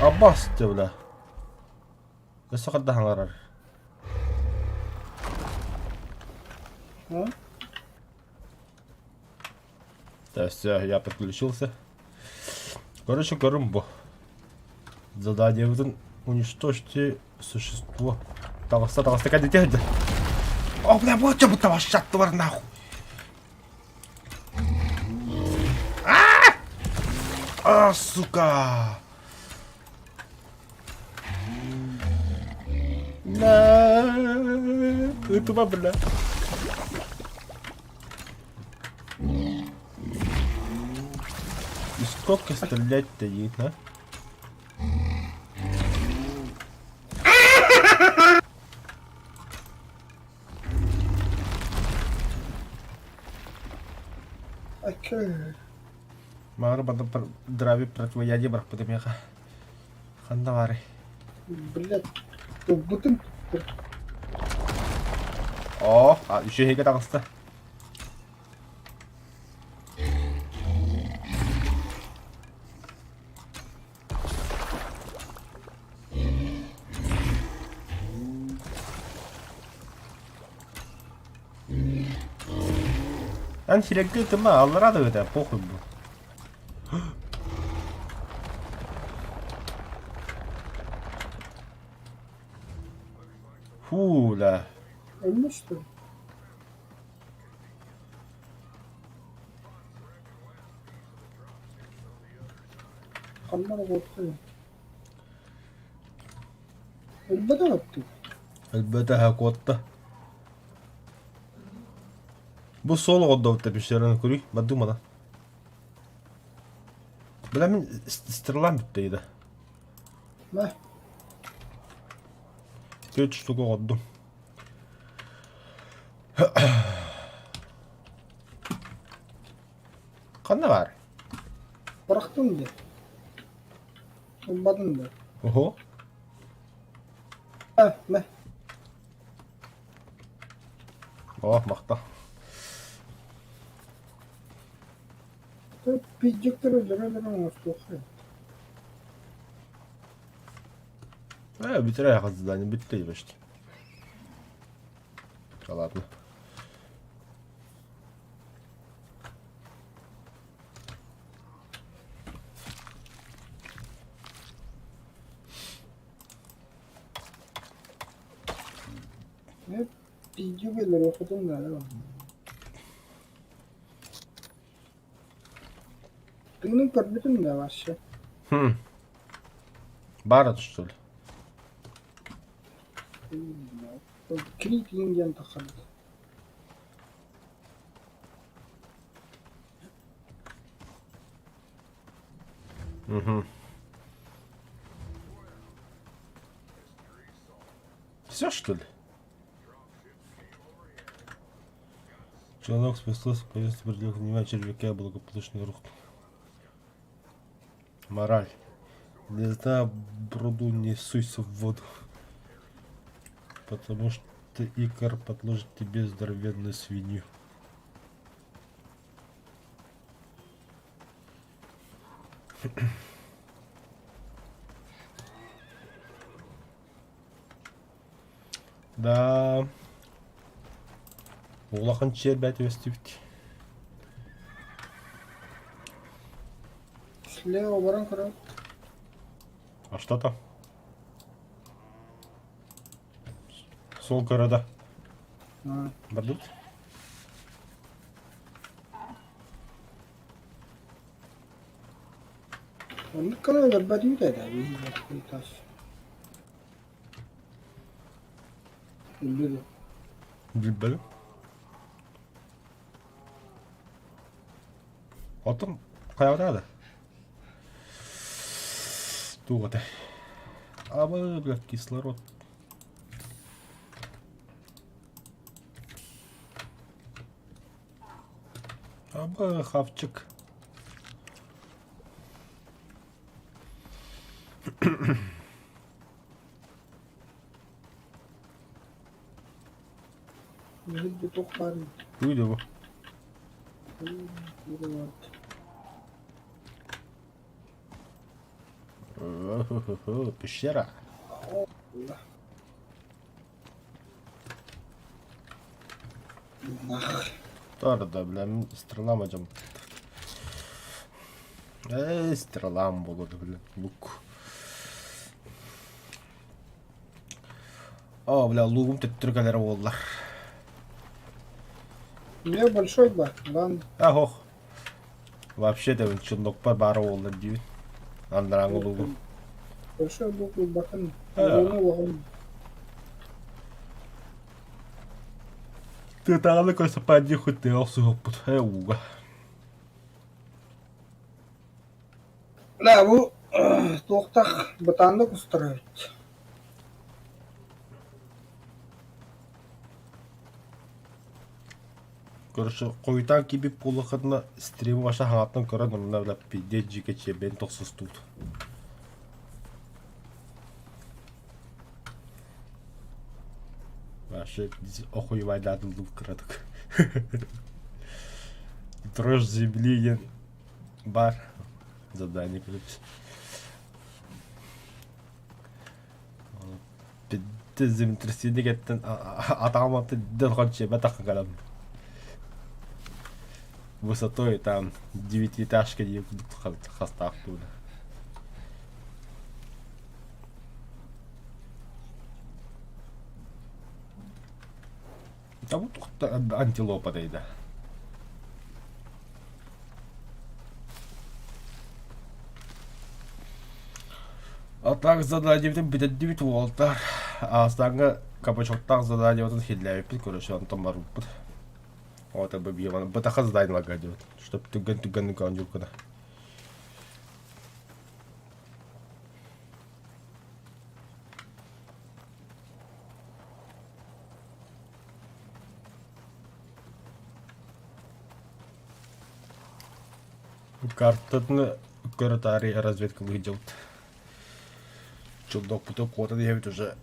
Аббас бля. Өссө ханна хаҥарар? А? Да, все, я подключился. Короче, көрүм бу. Заданиебытын уничтожьте существо. Таҕыста, таҕыста, кәдите сылдьар. О, бля, вот что будто вашаттылар нахуй. А! А, сука! На, ытыма, бля. И сколько стрелять-то ей, а? Окей. Маҕар бада драви противоядие бырахпытым миэхэ. Ханна баарый? Блядь, ылбытым. Оо, а, үчүгэйгэ таҕыста. Эн сирэйгэ ытыма, аллараа да ыта, похуй бу. Фу, да. Ölmüş что ли? Ханна да куотта. Өлбөтө өттү. Өлбөтө куотта. Бу суол оҕордобут пещераны көрүй, бардым Бля мин стрелам бүттэ да. Мэ. Төрт штука оҕордум. Ханна баар? Бырахтым дии. Ылбатым дии. Ого. Мэ, мэ. О, махта. Пиздюктар өлөрө-өлөрө оҥостуохха. Бүтэрэ хас задание бүттэ почти. Да ладно. Пиздюк өлөрүөххүтүн наада. Тыынын көрбүтүм да вообще. Хм. Баар что ли? Крит диэн тахсабыт. Угу. Все, что ли? Челнок спустился, повес определил внимание червяка благополучно рухнул. Мораль. Не знаю, броду не суйся в воду. Потому что Икар подложит тебе здоровенную свинью. Да. Улахан чиэрбэт үөстүбүт. Слева баран көрө. А что там? Сол көрө да. Бардыбыт. Оннук гына өлөрбөтүбүт этэ тас. Өллү Билбэтим. Оттон хайаҕа да? Туох этэй? Абы, бля, кислород. Абы, хавчик. Биһиги туох баарый? Туй да бу. Пещера. Тор да, бля, стрелам адьам. Эй, стрелам буолуо бля, лук. О, бля, лугум төттөрү кэлэрэ буоллар. У меня большой бар, ладно. А, ох. Вообще-то челнокпар баара буоллар диибин. Андарааҥы лугум. Большой лук бакын. А. Уону улахан. Тыатааҕыны көрсө падьи хоть тыа охсуһукпут. Э, ууга. Бля, бу туохтах бытааннык устарабыт. Короче, хойутаан киирбит буоллаххытына стрим ваша хаҥаттан көрөн онно бля пиздец дьиикэ чиэбэйин тохсустуут. Вообще охуевайдаатылдым кыратык. Дрожь земли диэн бар задание короче. Пидде землетрясение кэттэн атааматы дэл чиэбэ тахха кэлэн высотой там девятиэтажка диэн курдук хастаах тууда. Да вот антилопа дайда. А так заданиебытын бүтэрдибит уолтар. Аастааҥҥа кабачоктаах заданиебытын хиллээбиппит короче онтон барбыппыт. Вот бу бытаха заданиеларга диэбит. Чтоб түргэн-түргэнник оонньуур гына. Картатын көрө таарыйа разведкалыы сылдьабыт. Чулдокпутун куотан иһэбит уже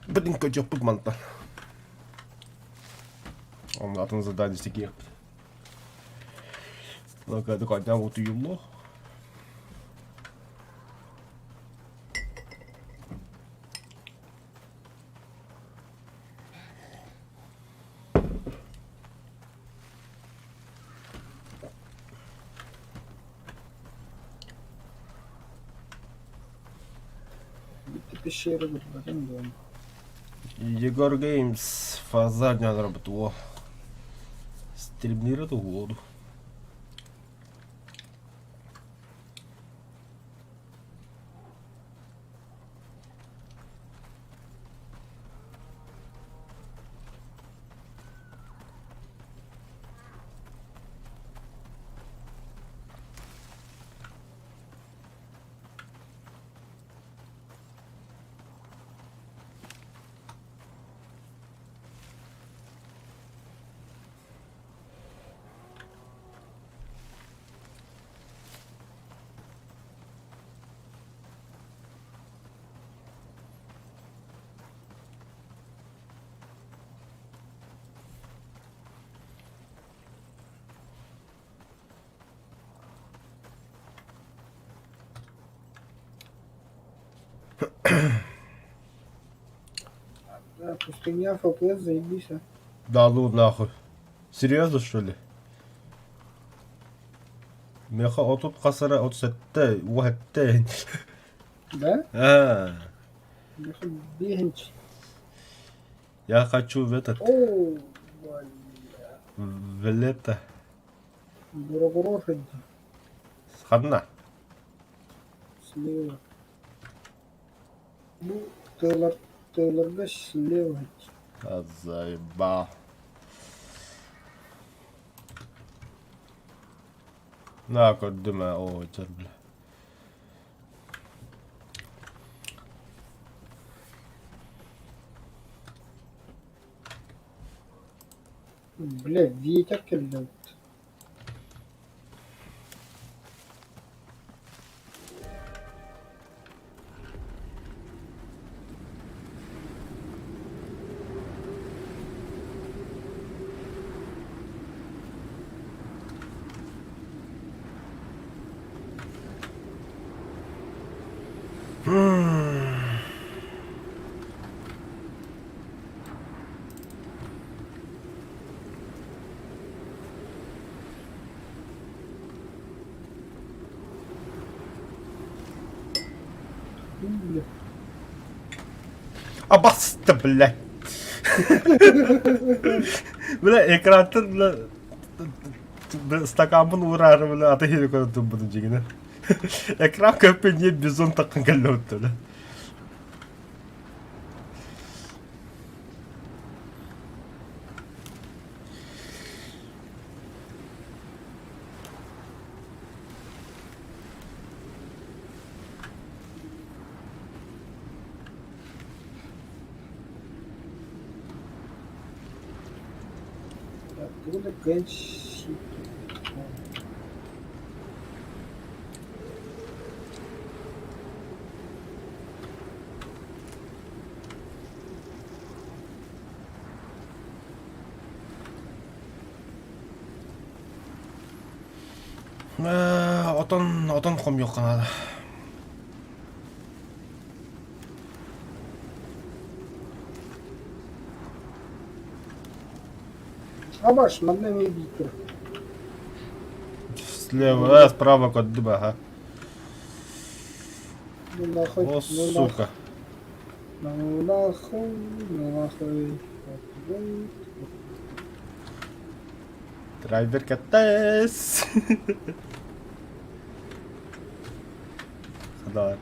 бүтүн көтүөхпүт мантан. Онно атын задание сикиэхпит. Когда утуйуллуо. Bitti пещеры көрбөтүм дуо? Егор Геймс фаза работала. Стримнир эту воду. Да, пустыня, ФПС, заебись, а. Да ну нахуй. Серьезно что ли? Меха отут хасара 37 уһэтте. Да? А, Меха бегинч. я хочу в этот, О, бля. в лето. Дорогорохи Ханна. слева. Ну, Тейлор, Тейлорга слева. А, заебал. На, көрдүм ээ, оо, дьэр бля. Бля, ветер кэллэ. Бля. Абаста, блядь. Бля, экраntан бля, стакаммын уураары бля, аты хири көрөн турбутум дьиҥинэ. Экран көппүн диэн бизон таххан кэллэбит бля. Тугу да кыайан сиир Отон, отон хомуйуохха наада. Абаш, манна эмиэ биир Слева, справа көрдүм, аха. Ну нахуй, О, ну нахуй, сука. ну нахуй, ну нахуй. Драйвер катес. Хадаар.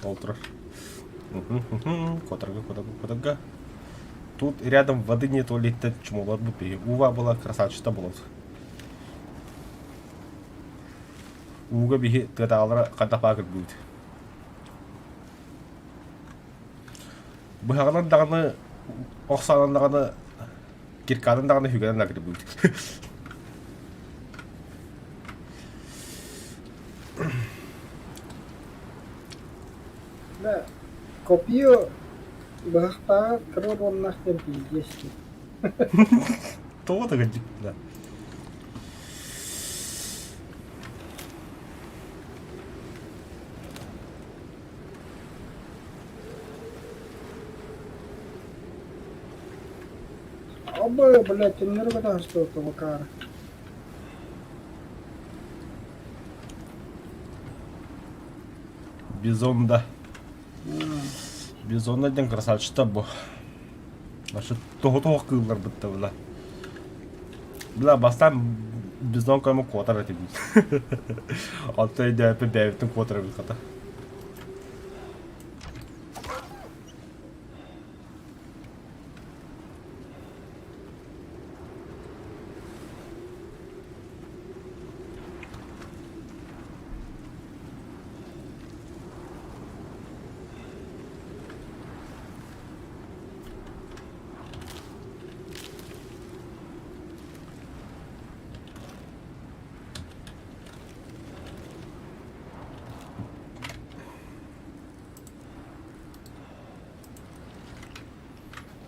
Толтурар. Которга, которга, которга. Тут рядом воды нет, туалетте чумолар бут Ува была красавчата болот. Ууга биһи тыатаалара хантах баа кыргыбыт. Быһаҕынан даҕаны, ох саанан даҕаны, киркаанан даҕаны үгэнэн да кыргыбыт. Да, копье быһахтааҕар кыра уоннаах диэн пиздец дии. Тоҕо да кырдьык да. Обои, блядь, түннэри көтөһөстө Макара. Бизон да. Бизон диэн красавчик бу. Значит, тоҕо-тоҕо кыылларбыт да была. Бля, бастаан бизон кому куотар этим. Онто өйдөөппүн бэйэбиттэн куотар эбит хата.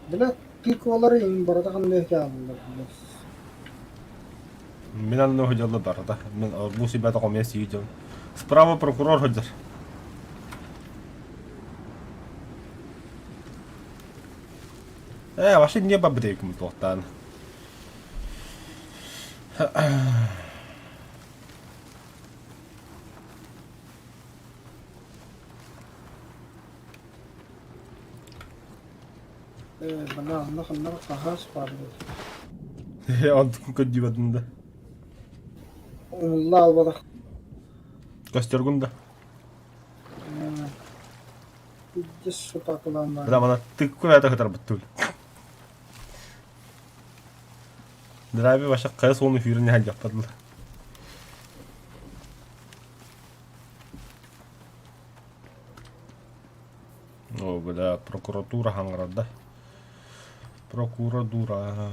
Бля, тыквалары им барыта ханна хааллар, блядь. Мин анны сылдьаллар барыта. Мин бу сибэт хомуйа сии дьон. Справа прокурор сылдьар. Э, вообще не бабдейкум туохтаан. Э, бля, онно ханна хаһаас баар Онтукун көрдүүбэтин да. Умулла албатах. Костергун да. Пиздец сутакылаан баар. Бля, мана тыкку это хытарбыт түл. Драйвер вообще хайа суолун сүүрэн иһэн дьахтарлар. О, бля, прокуратура хаҥырарда. Прокуратура.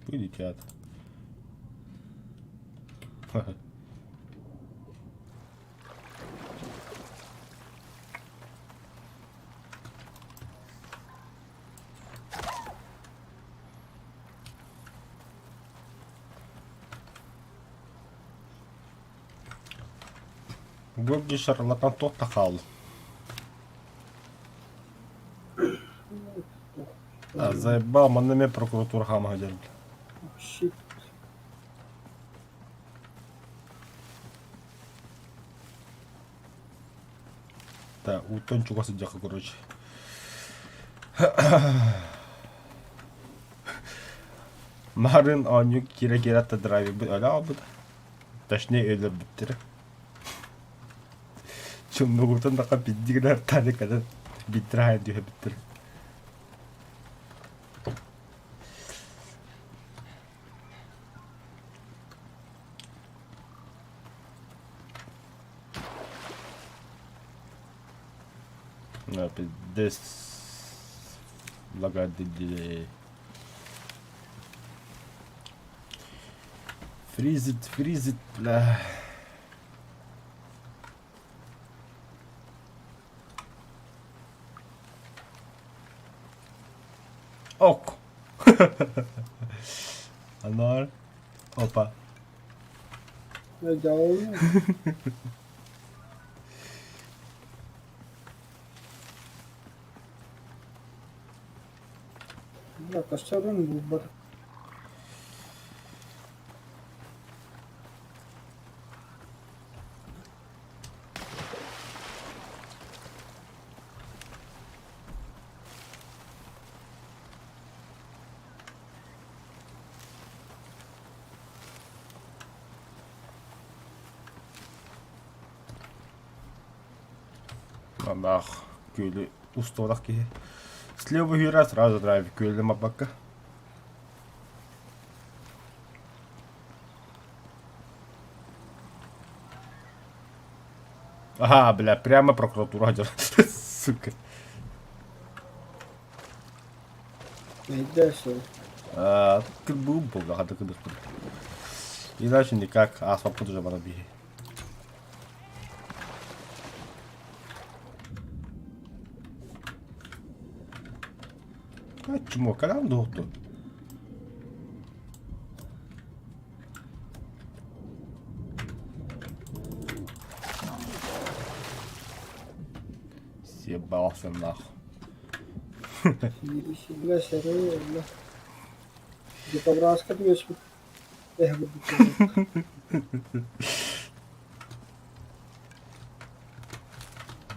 Вылетят. Георгий шарлатан туох да хаалла. А, заебал, манна эмиэ прокуратура хаама сылдьар. Shit. Да, ууттан чугас сылдьахха, короче. Марын оонньуу киирэ-киирэ драйвербыт өлө хаалбыта. Точнее өлөрбүттэрэ. Чуннугутун да биирдии гынар кэлэн биирдэрэ хаайан түһэрбиттэр. Пиздец лагадили. Фризит, фризит, бля. Ок. Анар. Опа. Дьаҕылын. Костерун булбат. Анаах күөлү устуолах киһи. Слева үһүрэ сразу драйв күөлү маппакка. Ага, бля, прямо прокуратура дьон. Сука. Найдешь. А, кырбыым буолла, хата кыдыхпын. Иначе никак, ааспаппыт уже бара биһи. А, чмо, калам доҕутту. Съебался нахуй. Бля, серый, бля. Дикобразка түбэспит. Эһэ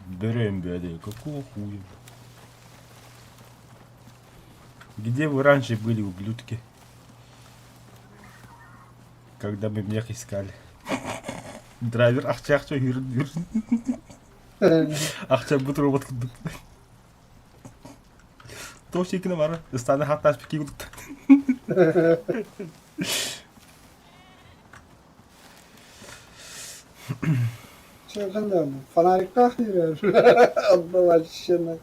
Берем, блядь, какого хуя? Где вы раньше были, ублюдки? Когда мы мех искали. Драйвер ахча-ахча yürün yürün. Ахча бут робот курдук. Туох сиикинэ бары ыстааны хаттаас пики курдук. Фонарикtaах диир Отдаващина.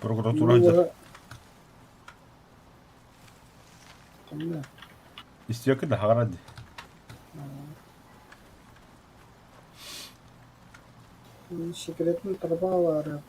Прокуратура дьэ. Истиэкэ да хаҕара дии. Секретный труба баара.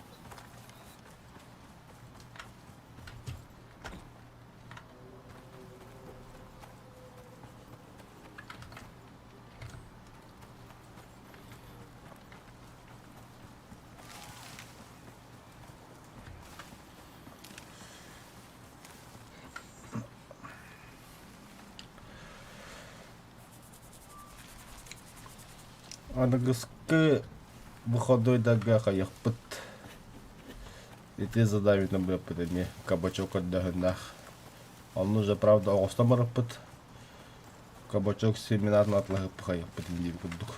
Аныгыскы выходойдарга хайыахпыт. Ити задавит быаппыт эмиэ кабачок көрдөһүннээх. Онно уже правда оҕустан барыппыт. Кабачок семинарын атлаһыппыт хайыахпыт диир курдук.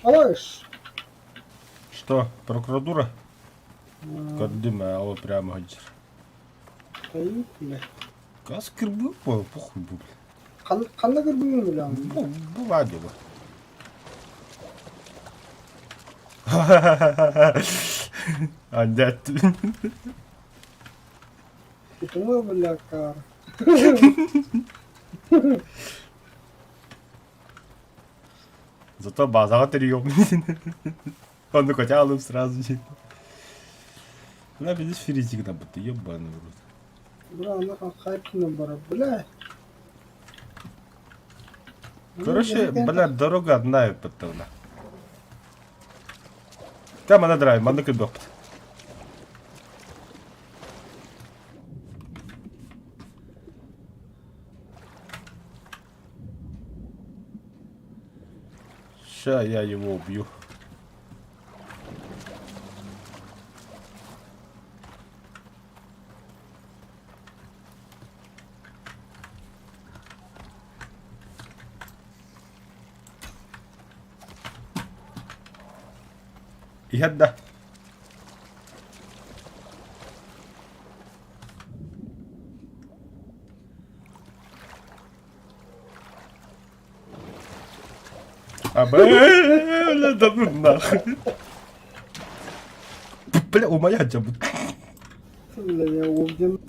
Алаш. Что, прокуратура? Көрдүм, ээ, ол прямо сылдьар. Хайыы, бля. Газ кырбыы буол, похуй бу. Ханна кырбыыбын билэҕин? Бу, бу баар дьола. Андят. Тутума, бля, каар. Зато базаҕа тэрийиэҕим. Оннук хотя сразу. Бля, видишь, фризик на будто ебаный в рот. Бля, она хайпина бара, бля. Короче, бля, дорога одна подтавна. Там она драйв, маннык элбэхпит. Ща я его убью. Иһэр да. А бля, да ну нахуй. Бля, умоять тебя буду. Бля, я убил.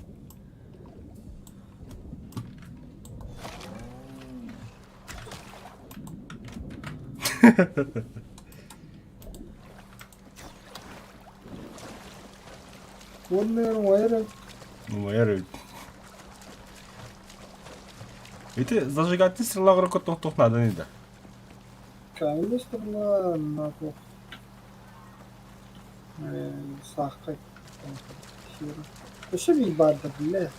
Уонна уайра Умояры. Ити зажигательный стрела туох надо да. Кайны сторона на туох сааххай Өссө биир баардар биллэ.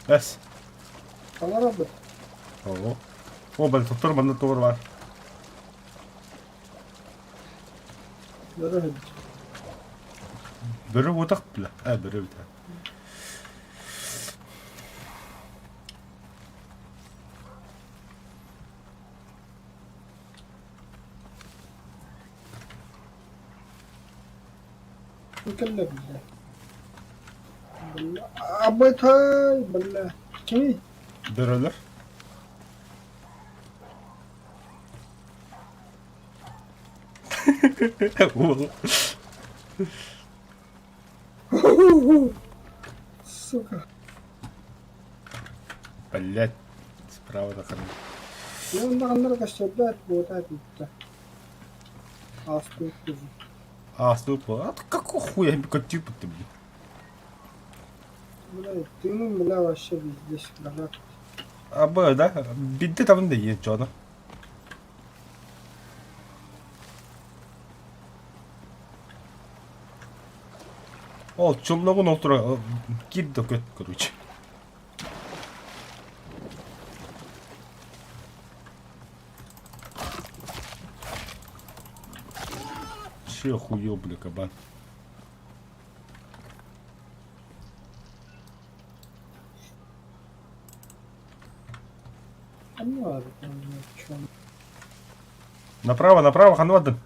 Эс. Таҥарабыт. Оо. О, бэл, тоттор манна тугур бар. Бөрө сылдьар. Бөрө буотах бля. Э, бөрө бит. Кэллэ биллэ. Абытай биллэ. Кими? Бөрөлөр. Уол. Сука. Блять. Справа нахрен. Я онно көстөрбөт буота бүттэ. Ааспыт киһи. А, стоп. А какого хуя типа ты, блин? Бля, тыыным бля вообще везде бля. А, б, да? Бидде там да есть, чё, Ол чуллогун ол тура кир да көт, короче. Че охуел, бля, кабан. Ну ладно, в чем. Направо, направо, ханвадын.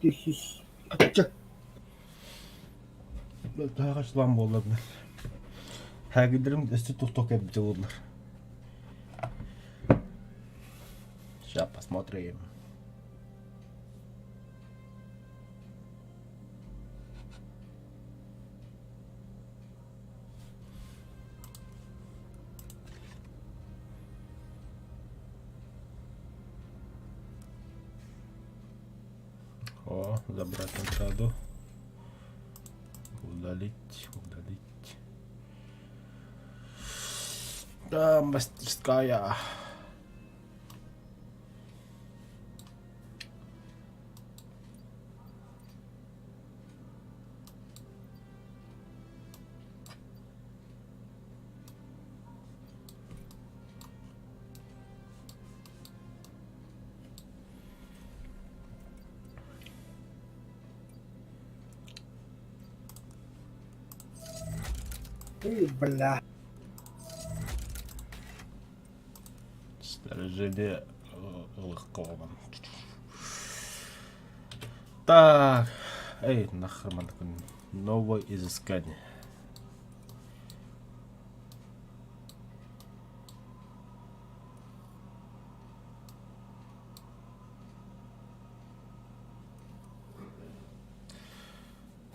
This is ачча. Таһаҕачлаан буолла Хаагыдырым өссө туох-туох кэлбитэ буоллар. Сейчас посмотрим. О, забрать награду. Удалить, удалить. Да, мастерская. Ый, бля. Снаряжение ылыхха Так, эй, нахер мантыкын. Новое изыскание.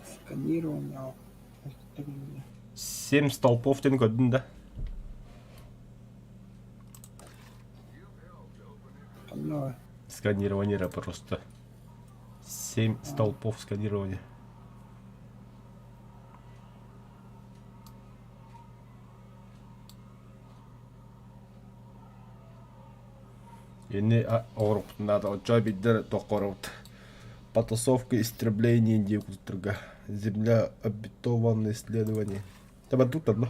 Сканирование. Семь столпов диэн көрдүн да? Ханна Сканирование просто. Семь столпов сканирования. Ини оҥоруохпутун оччо биирдэ тоххоробут. Потасовка истребление диэн кутурга. Земля обетованное исследование. Таба тут одно.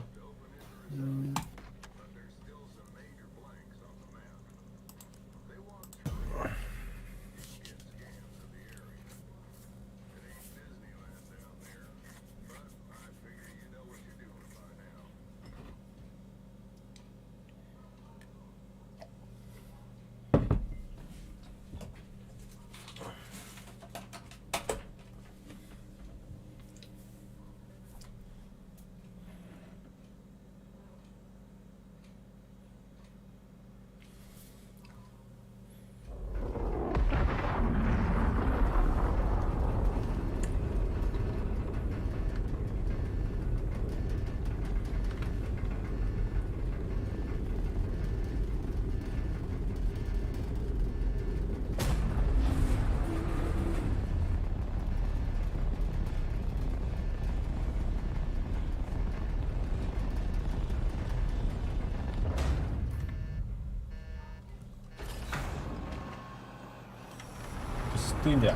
Пустыня.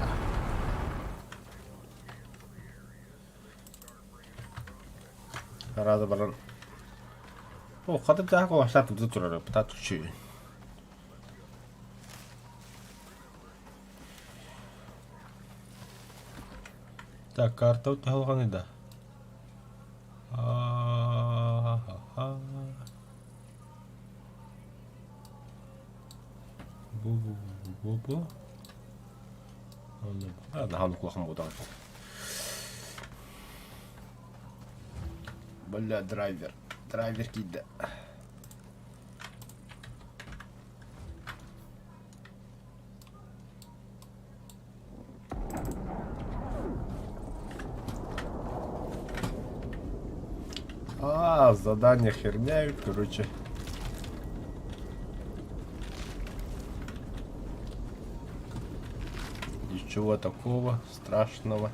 Араада баран О, хатып таах олохтаах турар пытаат үчүгэй. Так, карта таһылҕаный да? А-ха-ха. Бу-бу-бу-бу-бу. Наһаа улахан буолтаҕа. Бля, драйвер. Драйвер киирдэ. А, задание херня, короче. Ничего такого страшного.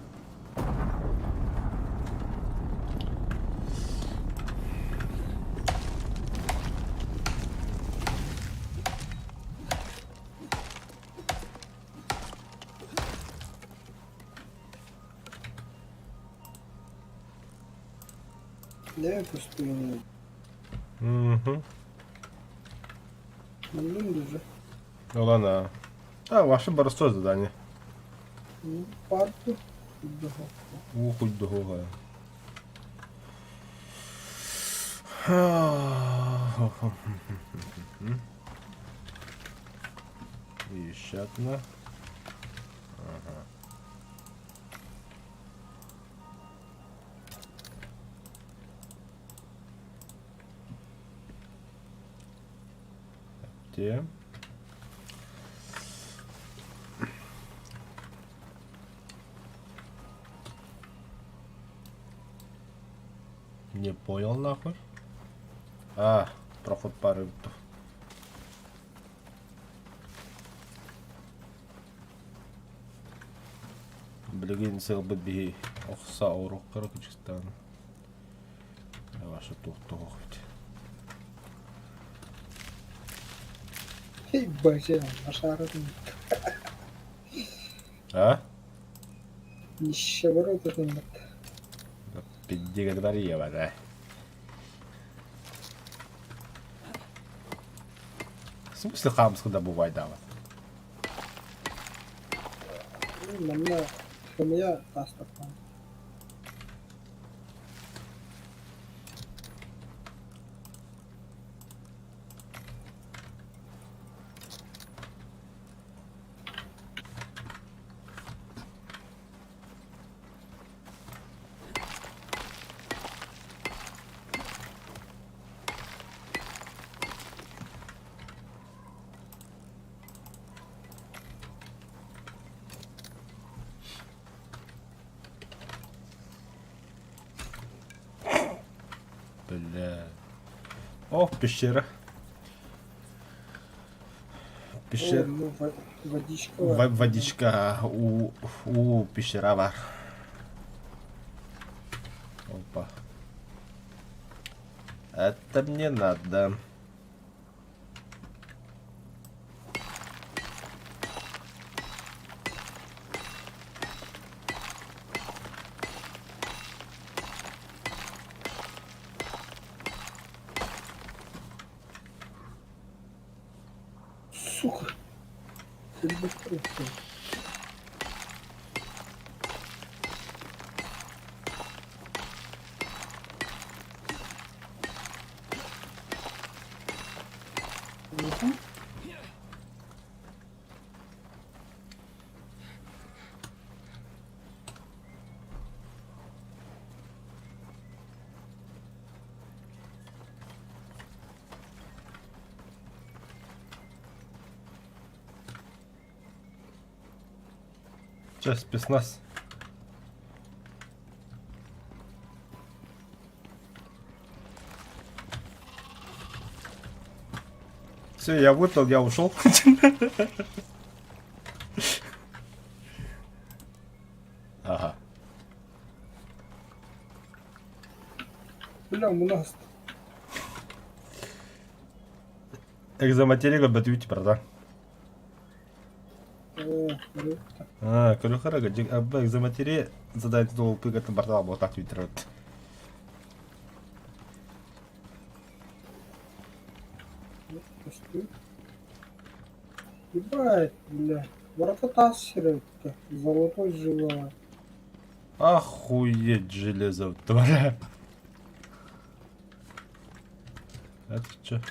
Дай пустыню. Угу. Маннын уже. Ну ладно. Да, ваше простое задание. Парту. Ухудь дорога. Еще одна. Ага. Где? Не понял нахуй. А, проход пары. Билигин сыалбыт биһи охса оруохха кычыстаан. Ваша туох эбит. Ебать, нашаратын. А? Нищеброд этин Пиздигэ бар да. В смысле хамска добывай дава? Манна хымыйа таастаппан. Бля. О, пещера. Пещера. Ну, водичка. Водичка у, у пещера бар. Опа. Это мне надо. Сука. Сельбастер. Угу. Че, спецназ? Все, я выпил, я ушел. Ага. Бля, у нас. Экзоматерика бэтүүт братан. Аа, көрөхөр абба экзоматерия задание толпыгатын бартала болтак твиттерот. Ебать, бля. Ворота тас сирөттө. Золотой жила. Охуеть железо, бля. Это что?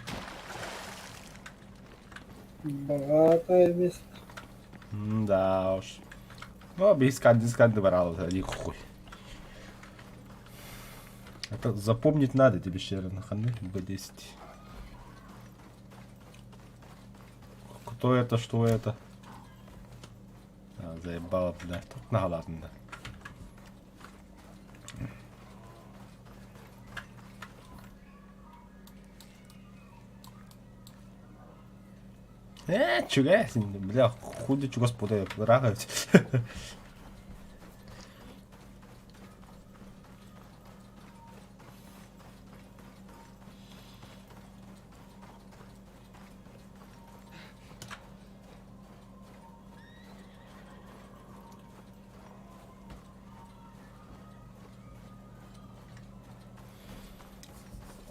Богатое место. Да уж. Ну, без сканды брал, не хуй. Это запомнить надо тебе щера на ханы Б10. Кто это, что это? А, заебало, бля. Тут на ладно. Э, чугай, бля, худи чугас подай, рагать.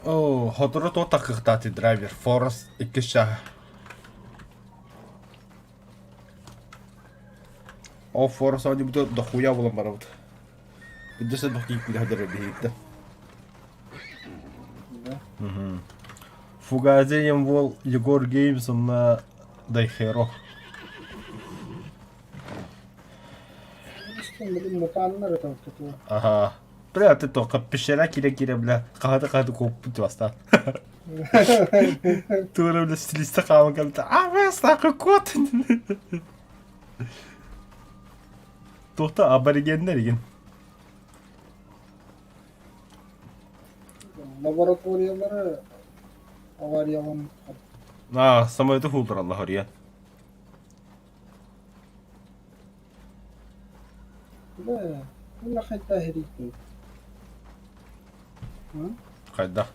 О, хотору туох тахыахтаатый драйвер Форест иккис чааһа. Ол Форест оонньуубута дохуя буолан барабыт. Билдьэ сылбах киирбит сылдьар биһигиттэн. Фугазием уол Егор Геймс уонна Дайхеро. Аха. Бля, ты только пещера кире-кире, бля. Хаһыты-хаһыты куоппут бастаан. Тура, бля, стилистэ хааман кэлбитэ. А, бля, саха кот! Туохта аборигеннэр игин. Лабораториялары аварияланмыттар. А, самолеты хуултараллар хоруйан. Бля, уонна хайдах эрийдиҥ? Хайдах?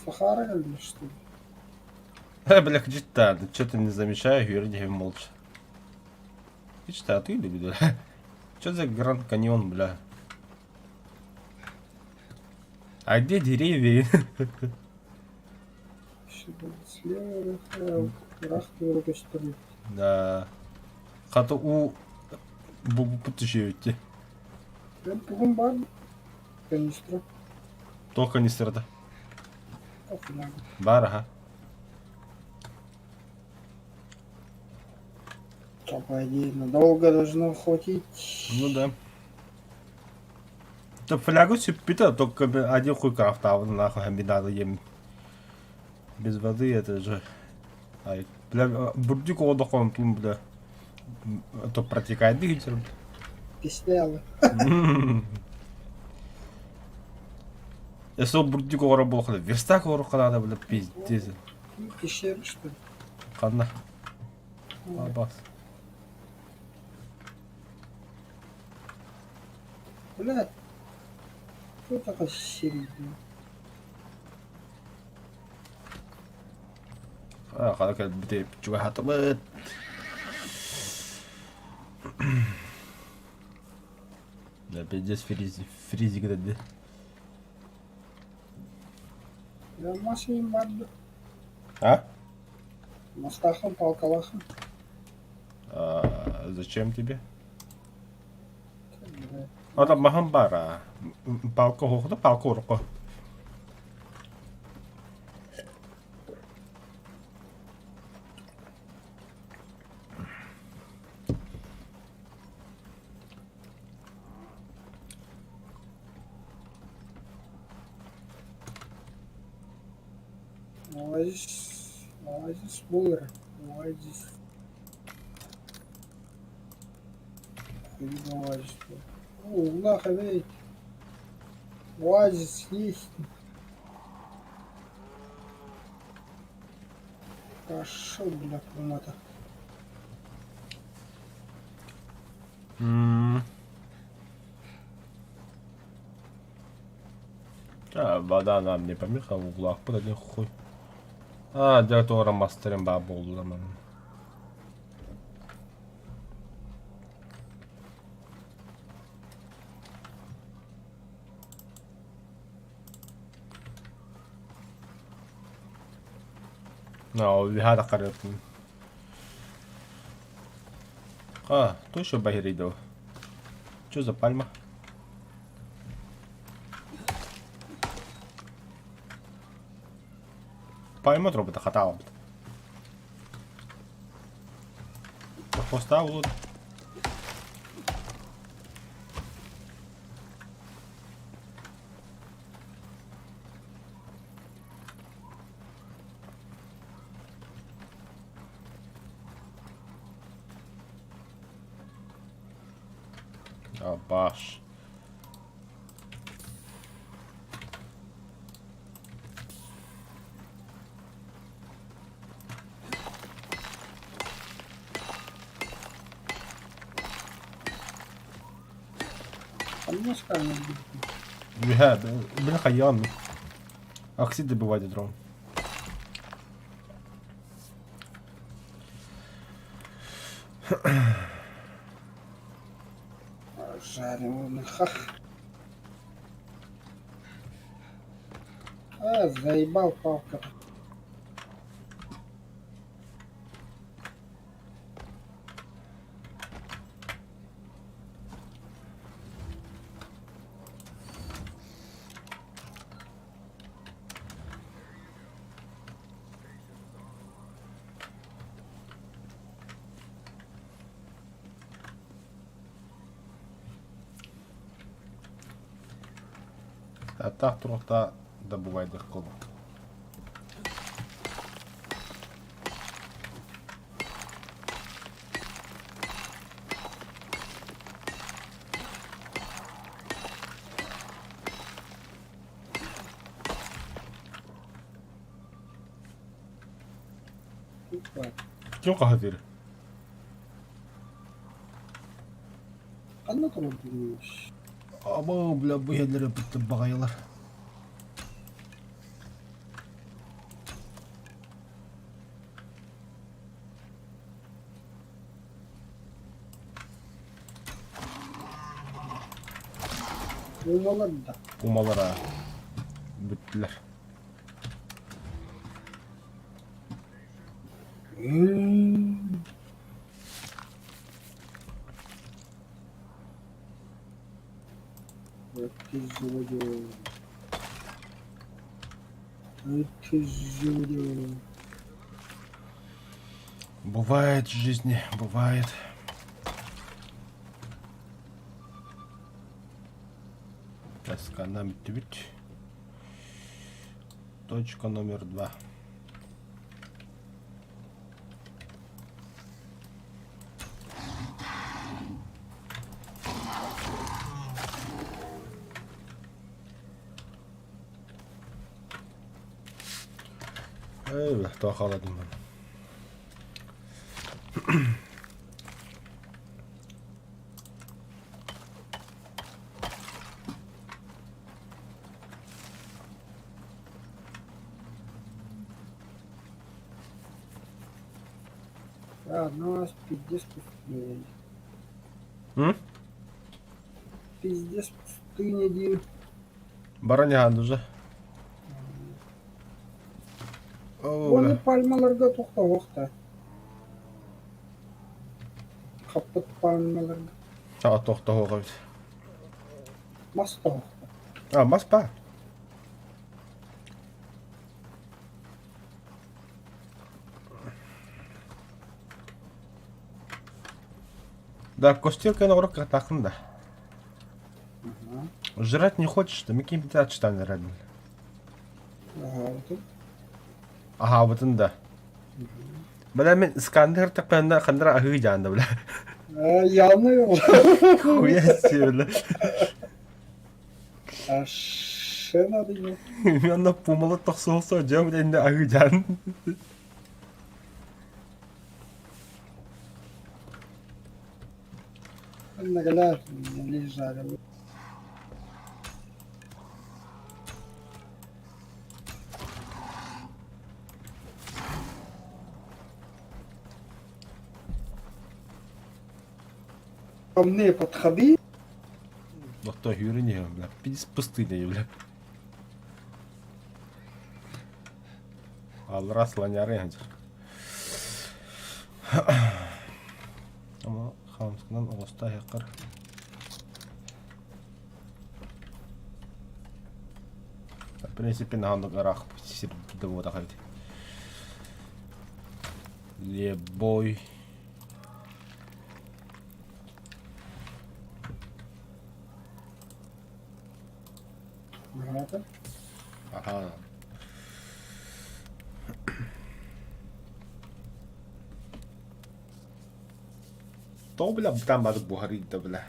Сахара кэллэ что ли? Бля, да, что-то не замечаю, юридиһим молча. Читаю, ты бля. Что за Гранд Каньон, бля? А где деревья? Слева ыраах туора көстөр Да. Хата уу бу түшүөбүттэ. Эн тугун баар канистра? Туох канистрата? Баар аха. То, по идее, надолго должно хватить. Ну да. Да флягу сүппүтэ, только один хуй крафтаабын нахуй хамбинады ем. Без воды это же... Ай, бля, бурдюк оҕо тун бля. То протекает двигатель. Писляла. Если бурдюк оҕоро буолхана, верстак оҕоро ханаада бля пиздец. Пещера, что ли? Ханна. Абас. Бля, кто такой середина? Хана кэлбити чугаһаатыбыт. Да, пиздец, фризи, фризик деді. Я машин барды. А? Мастахым, палкалахым. А, зачем тебе? А там маһым баар палка оһохто палка урукку. Оазис, оазис буолар, оазис. Хуй оазис буолар. О, улаах эбит. Оазис есть. Пошел, бля, комната. А, вода нам не помеха, в углах один хуй. А, дьэ туора мастарын баа буолла man. No, هذا قريت. А, то еще багиридов. Что за пальма? Пальма тробыта хатаабыт. Хвоста улут. Абаш. Ханна Үһэ, били хайаан. Оксид добывать дрон. Жарим хах. А, заебал палка. Атах турукта добывайдых кыл. баар. Ким хаһытыыр? Ханна турар Абы, бля, бу иһэллэр эппиттэр баҕайылар. Умалар да. Умалара бүттүлэр. М. Öküz Öküz Бывает в жизни, бывает. Тоскана бүттүбүт. Точка номер 2. Эй, туох хаалладым ben. А, ну пиздец пустыня. М? Пиздец пустыня диир. Баран иһэн уже. Оо, Уонна пальмаларга тохтоһуохта. Хаппыт пальмаларга. А тохтоһуох эбит. Мас тоһуохта. А, мас баар. Да, костилка на урок катахын да. Жрать не хочешь, да миким отчитан радил. Аһаабытын. Аһаабытын да. Бля, мен Искандер таппанда хандра аһыы дьаанда бля. Явно Хуя себе, бля. А надо не. Мен пумалы тохсуолсо дьэ бля инде аһыы дьаан. Нагаляют лежали. Ко мне подходи. Дохто хүрүн бля. Пиздец пустыня, бля. Алра слоняры ханчар. Ама хаамскынан оҕуста иһэххэр. В принципе, наһаа ыраах сир да буолбатах эбит. Лебой. Граната. Аха. Тоҕо бля бытаан бары буһарыйда бля.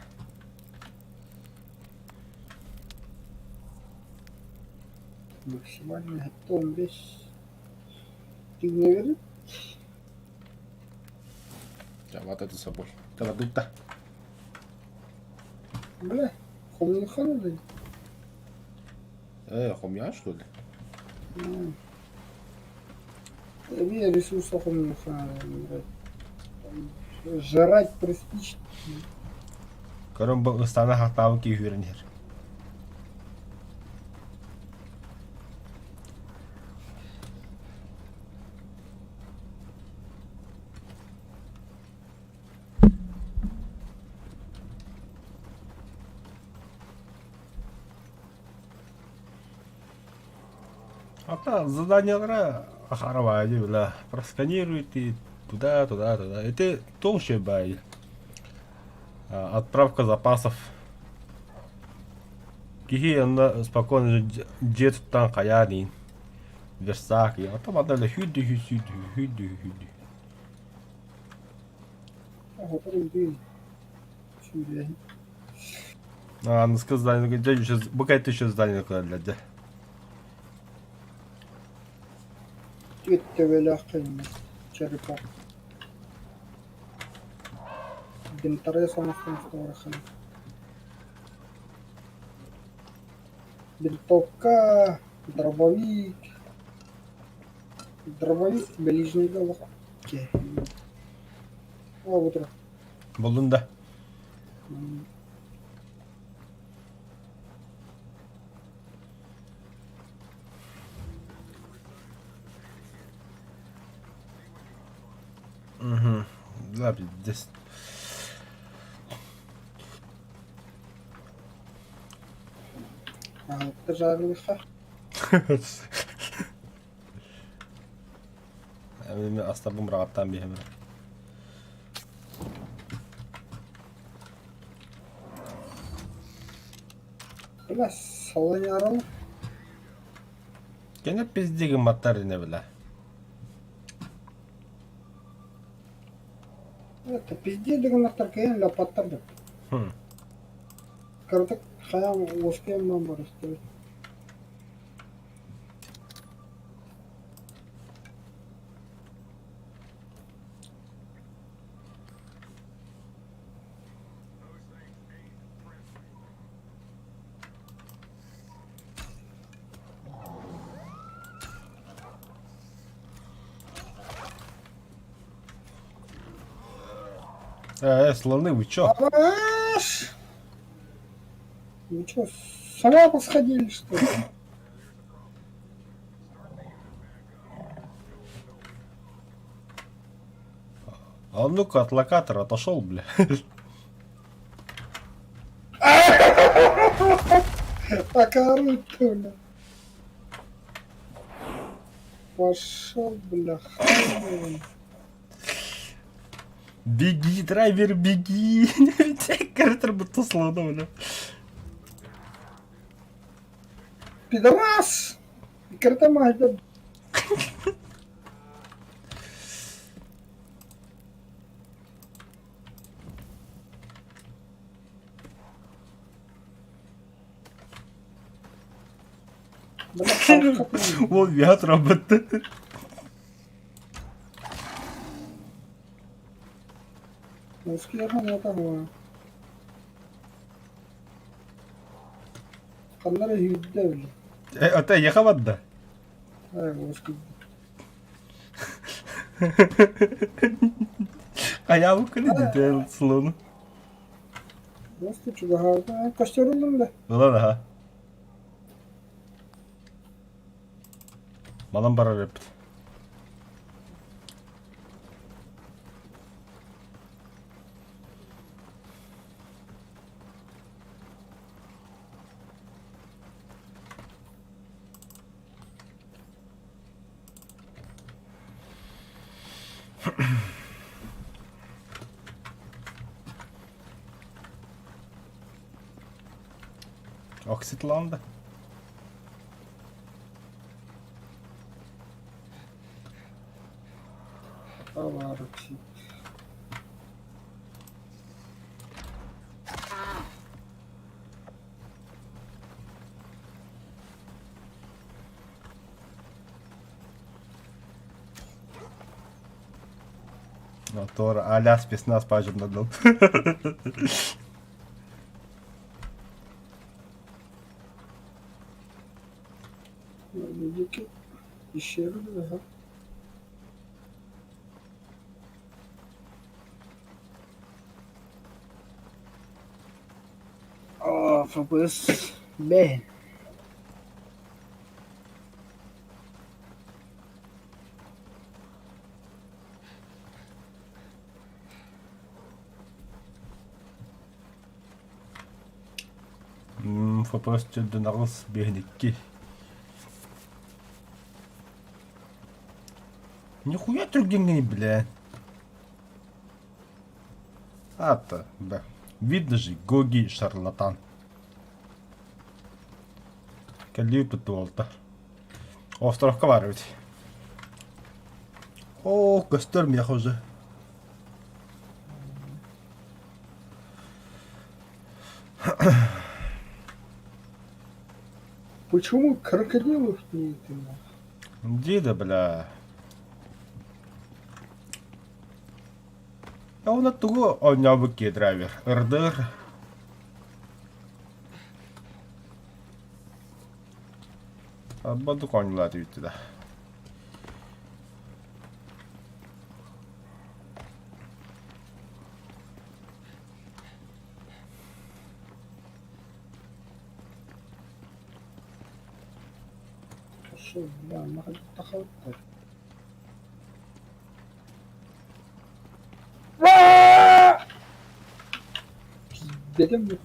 Максимально 15. Ты Вот это с собой. Каладутта. Бля, хомуйхан да? Хомуйан что ли? Эмиэ ресурса хомуйхан. Жрать приспичит. Көрөн бу ыстаана хахтаабы киһүүрэн иһэр. А заданиялара харавади, бля. Просканируй ты туда, туда, туда. Это толще бай. Отправка запасов. Киһи онно спокойно дьиэ туттан хайаа диин. Верстак, а там надо хүдү хүдү хүдү хүдү. А, ну сказали, дядю сейчас, пока это еще здание куда дядя. Түөттөбөлөөх Черепок. Бинторез оҥостон устуорухан. Винтовка, дробовик. Дробовик ближнийгэ олох О, бу турар. Буллун да. Угу. Да, пиздец. Аһылыкта жарылыха. Эми астарбын быраҕаттаан биэһэм эрэ. Бля, салынярыл. Кene пизди гымматтар ine бля. Это пизде дыгынаттар кэйэн лапаттар деп. Хм. Кыратык хайаан уоскуйан барыстыбыт. Слоны, вы чё? Аш! Вы чё, с ума посходили, что ли? А ну-ка от локатора отошел, бля. Акарут, бля. Пошел, бля, хрен. Беги, драйвер, беги! Картер будто слона, бля. Пидорас! Картамай, да. Бля, харахатым. Ол виат работает. Ускуйархан это Ханна эрэ сүүрдэ били. Ата ехала да? Ээ уоскуйда. Хайаабыккын дии слону. Уоскуй чугаһаата. Костер ыллым да. Ылан аха. Манан барар эппит. Окситланды. Товар оксид. Мотор а-ля спецназ пажырнадыл. Диэки ищеби да Аа, ФПС Б. ФПС төрдүн аҕыс биэһин икки. Нихуя түргэҥҥиний, бля. А-то, да. Видно же, Гоги шарлатан. Кэллииппит туолта. Островка баар эбит. Оо, көстөр миэхэ уже. Почему крокодилов не это? Дида, бля. Уонна тугу оонньообут киһи драйвер? Ырдыр. Бандык оонньуулаат үүттү да. Хорошо, бля, нахуй Пиздетем бля.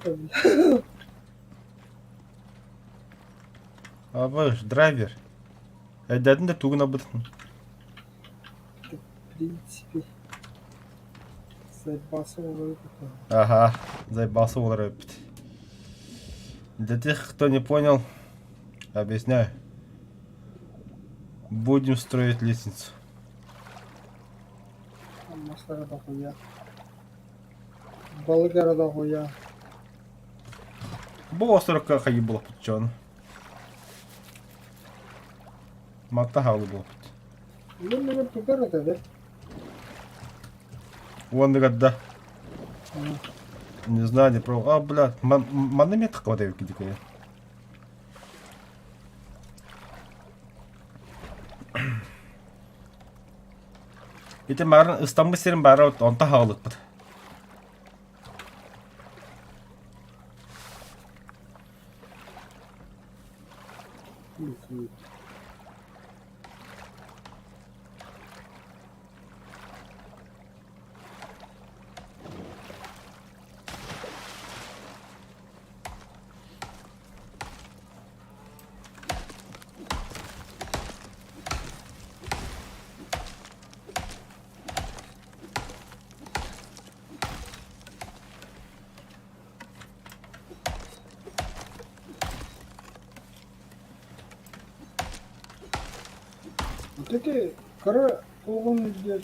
Абыш, драйвер. Өйдөөтүн да тугун ылбытын. В принципе, заебался олорбут. Ага, заебался олорбут. Для тех, кто не понял, объясняю. Будем строить лестницу. Мастара дохуя. Балык эрэ дохуя. Бу островка хайы буолбут дьон. Матта хаалы буолбут. Мин тутар этэ да. Уонныгар да. Не знаю, не пробовал. А, бля, манна мен тыққабат эбикки дикэ. Ити марын ыстаммыт сирин баара онто хаалыкпыт. Вот эти кыра тугун диэн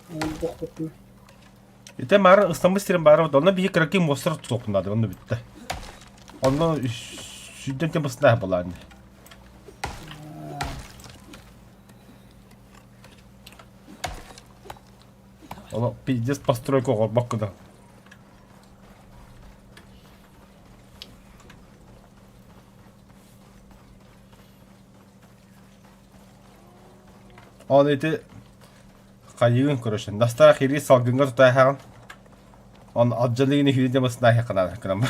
буолбахпытына Ити маар ыстаммыт сирин баара онно биһи кыракый муостар тутуохпун онно бүттэ. Онно сүүрдэн темпоснаах балаан. Олох пиздец постройка оҥорбокко да. Ол ити хайыгын көрөшүн. Настаах ири салгыҥҥа тутааһаҕын. Он алдьаныгын иһирдэ баснаахы кынан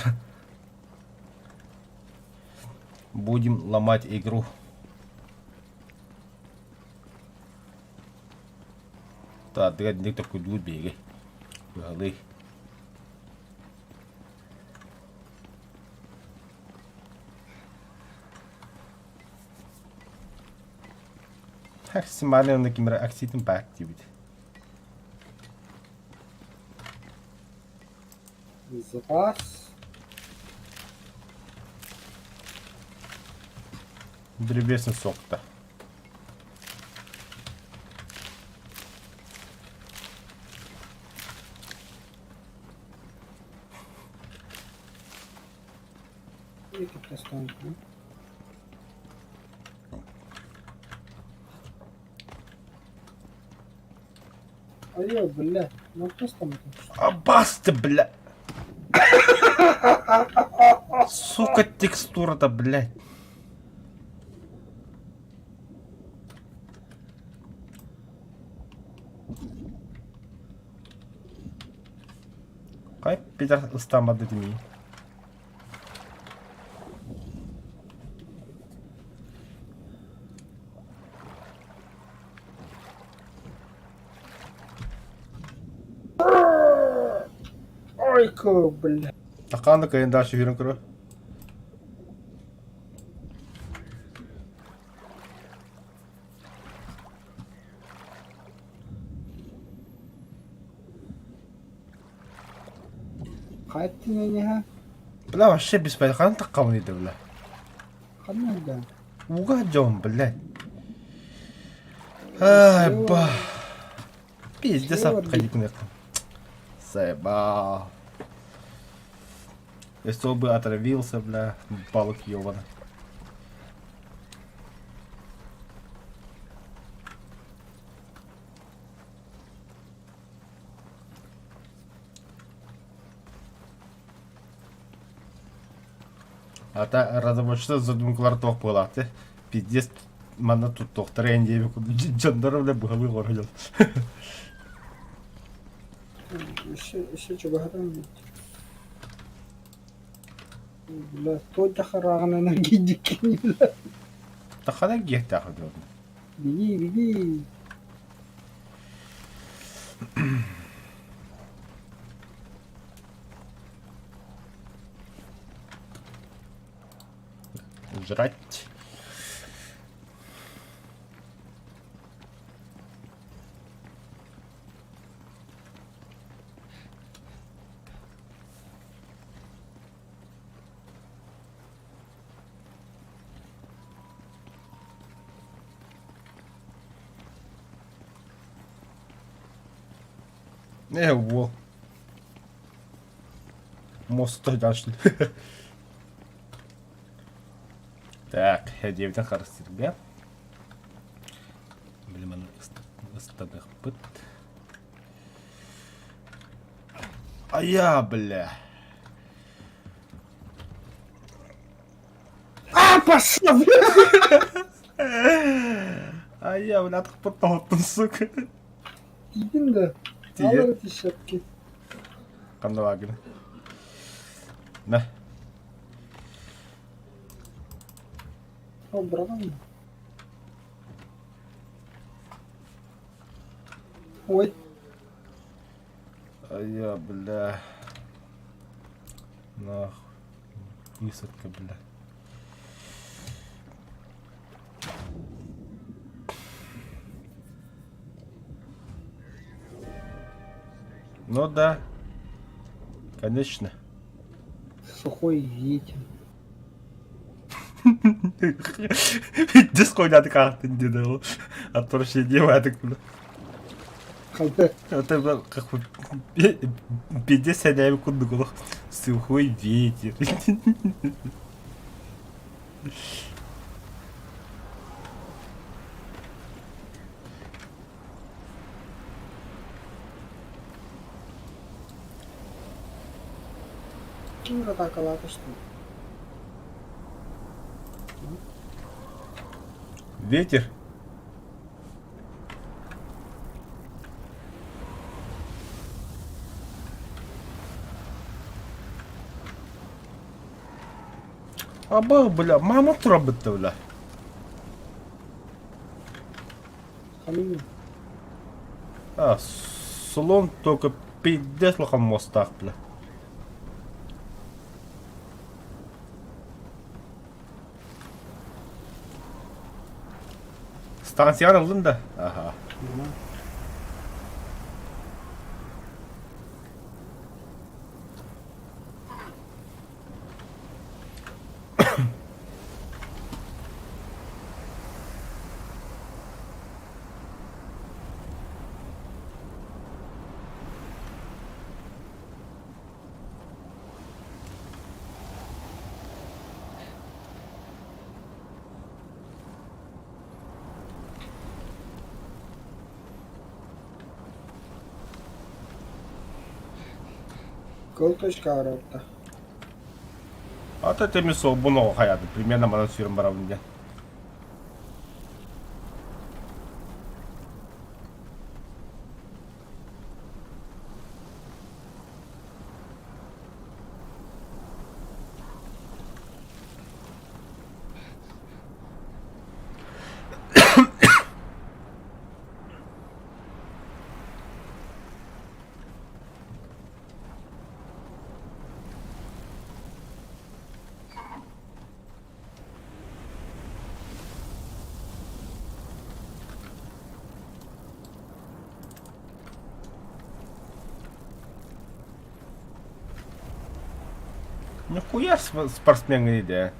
Будем ломать игру. Таатыгар инник токкуйдуур биһиги. Быһалыы. Максимально онно ким эрэ акситин баар диэбит. Запас. Древесный сок-то. Эти достанут. Айо, бля, ну кто там это? Абас ты, бля! Сука, текстура-то, блядь. Хай пидор ыстааммат дии. Ой, бля. Такаан да кыайан дальше сүүрэн көрө. Хайттын Бля, вообще беспорядок. Ханан таккабын иде, бля. Ханна да. Уга дьон, блядь. Ай, ба. Пиздец, обходить Заебал. Если он бы отравился, бля, балык ебаный. Ата разработчиктар задумкалар туох буолаахты. Пиздец манна туттуохтара эн диэбит курдук дьоннор бля быһалыы олорор Еще, еще чугаһатан Бля, то дьахарааҕынан эргийдиккин бля. Тахана гиэхтээх үтүө. Беги, беги. Жрать. Э, во. Мост дашли. Так, диэбитин харыстыырга. Били маны ыстаныахпыт. Айа, бля. А, пошла, бля! Айа, бля, атахпыт тоһуттун, сука. Тиийдим да. Тиийэн. Алар тишепки. Ханна баагына? На. Ол быраҕан. Ой, Айа, бля. Нахуй. Высадка, бля. Ну да. Конечно. Сухой ветер. Дис хуйня карты не дал. Отвращение ватык, бля. Хайда. Это как 50 сәнәбі курдук олох сухой ветер. Ким атакалаата что ли? Ветер? Аба, бля, мама турабытта, бля. Хамин. А, слон только пиздец лохан мостах, бля. Станцияны ыллын да? Аха. Кыл точка арарта. Ата теми солбун оҕо хайады. Примерно манан сүүрэн барабын диэн. Нихуя спортсмен идея.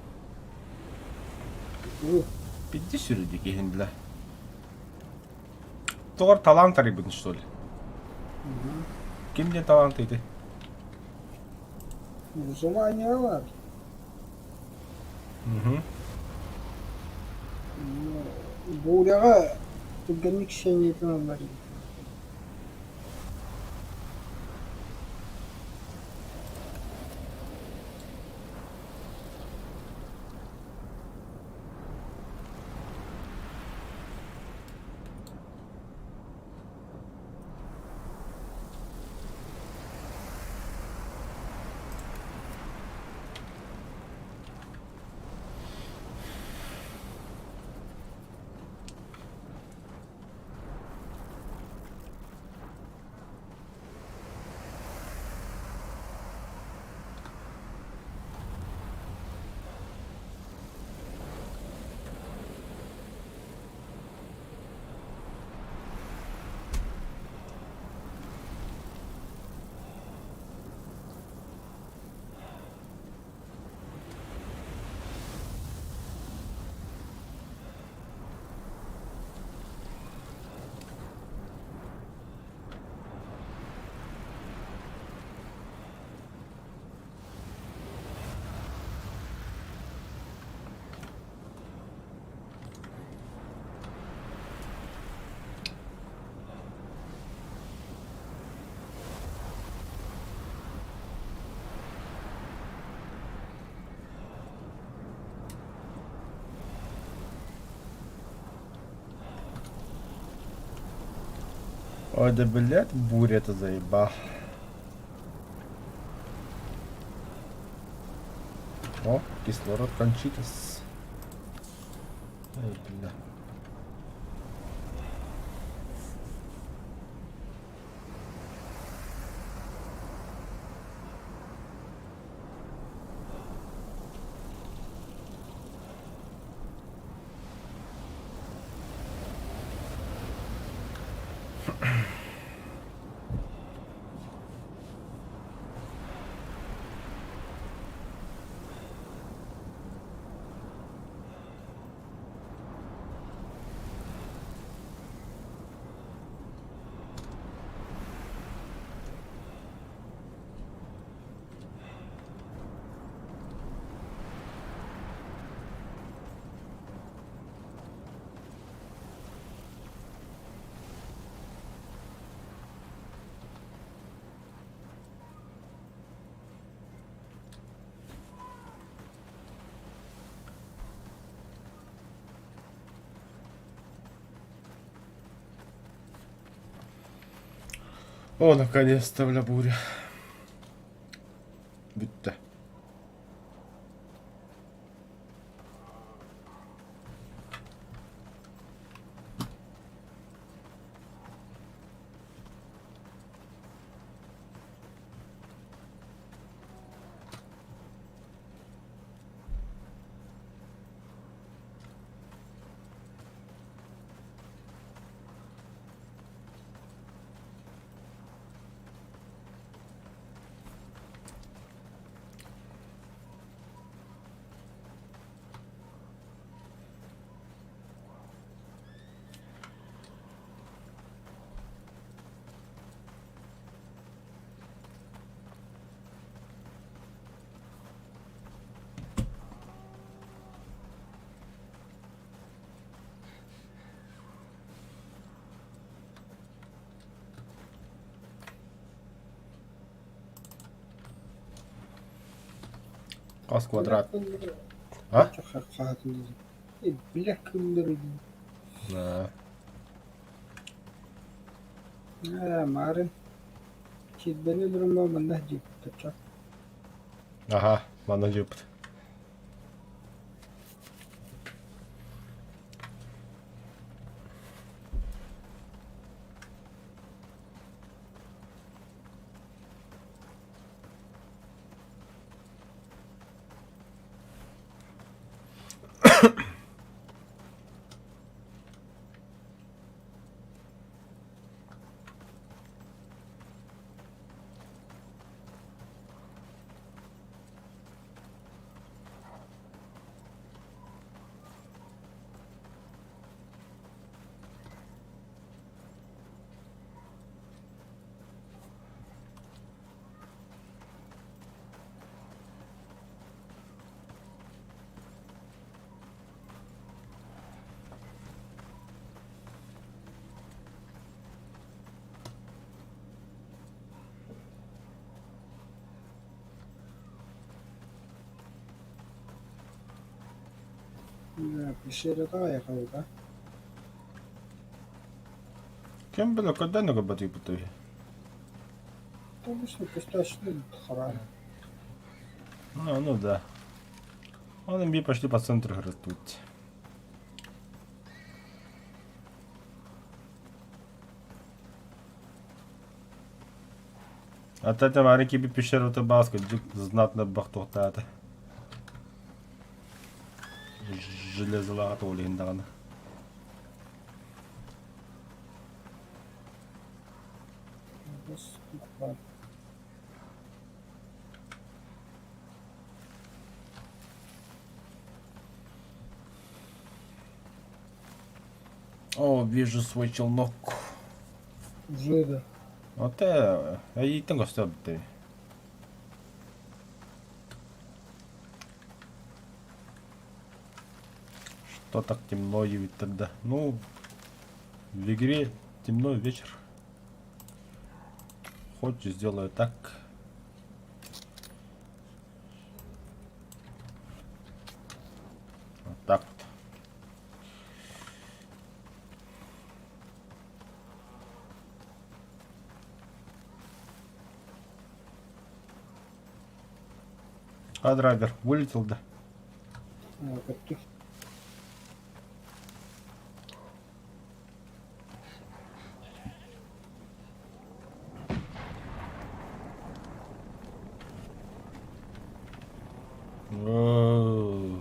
Пизди сүрүдү киһин бля. Тоҕор талант арыйбытын что ли? Ким диэн талант ити? Выживание бар. Угу. Буряҕа түргэнник сэниэтин ыллар Ой, да блядь, буря это заебал. О, кислород кончитас. Ай, бля. О, наконец-то, бля, буря. Бүттэ. Хас квадрат. А? Бля, кымныр. Да. Марын. Кирбени өлөрөмө манна дьиэбит Аха, манна дьиэппит. Пещера да? Кем было, когда на баты? Обычно пустошный храм. А, ну да. Он им пошли по центру растут. А та маленький би пещеру табаско, знатно бахтухтата. Железолата олиндана. О, вижу свой челнок. Уже да. Вот это, я көстөбүт. Что так темно явит тогда? Ну, в игре темно вечер. Хоть сделаю так. Вот так вот. А драйвер вылетел да? Көттү. Оо.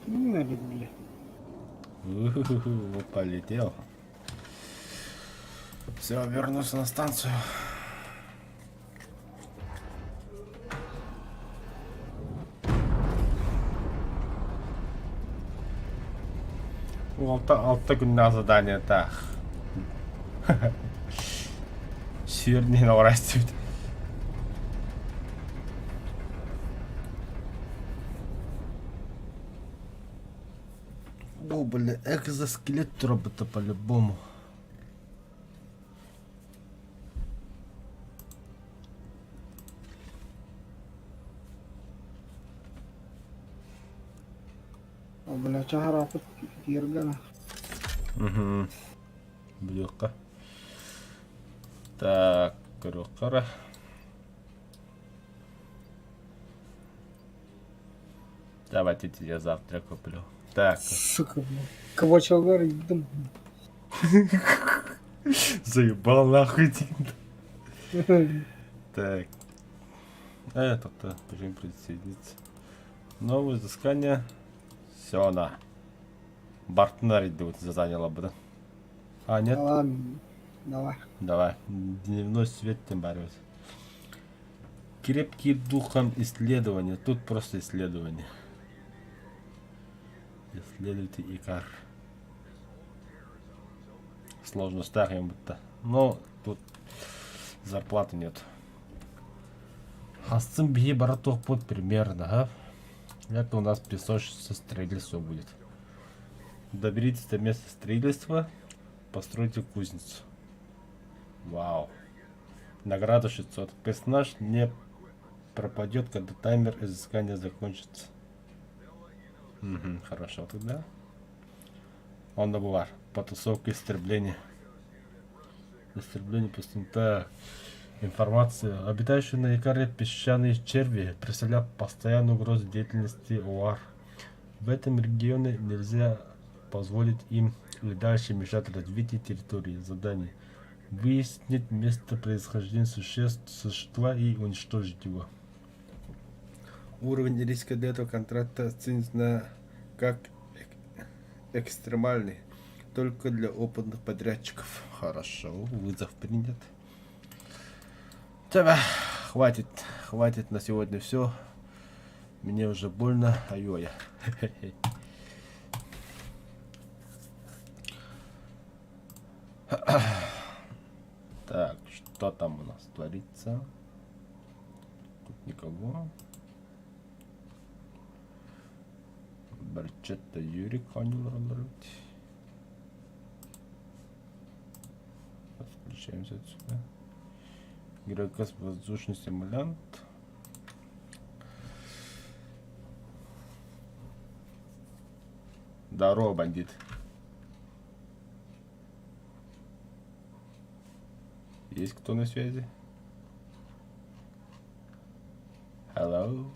Бля. Вот полетел. Все, вернулся на станцию. Алта, алта күннээх заданиетаах. Сиэрнин оҕурастыбыт. О, бля, экзоскелет робота по-любому. Бля, чаһарааппыт тиэргэнэ. Угу. Бүлүөххэ. Так, көрүөххэ эрэ. Давайте я завтра куплю. Так. Сука, бля. Кабачалар идым. Заебал нахуй. Так. А это-то почему присоединиться? Новое изыскание. Все, на. Бартнер идут заняла бы. А, нет? Ладно, давай. Давай. Дневной свет тем борется. Крепкий духом исследования. Тут просто исследование. Исследуйте Икар. Сложно старым будто. Но тут зарплаты нет. Хассын бии бара примерно, а? Это у нас песочница строительство будет. Доберитесь до места строительства, постройте кузницу. Вау. Награда 600. Персонаж не пропадет, когда таймер изыскания закончится. Угу, хорошо тогда. Он добывар. Потасовка истребления. Истребление пустыни. Так. Информация. Обитающие на Икаре песчаные черви представляют постоянную угрозу деятельности ОАР. В этом регионе нельзя позволить им и дальше мешать развитию территории. Задание. Выяснить место происхождения существ, существа и уничтожить его. Уровень риска для этого контракта оценен как экстремальный, только для опытных подрядчиков. Хорошо, вызов принят. Тебя хватит, хватит на сегодня все. Мне уже больно, ай-ой. Так, что там у нас творится? Тут никого. Барчетта Юрик Отключаемся отсюда. Герокас воздушный симулянт. Здорово, бандит. Есть кто на связи? Hello?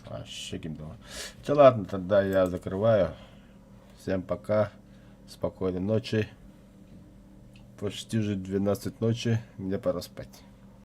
Вообще дома. Все, ладно, тогда я закрываю. Всем пока. Спокойной ночи. Почти уже 12 ночи. Мне пора спать.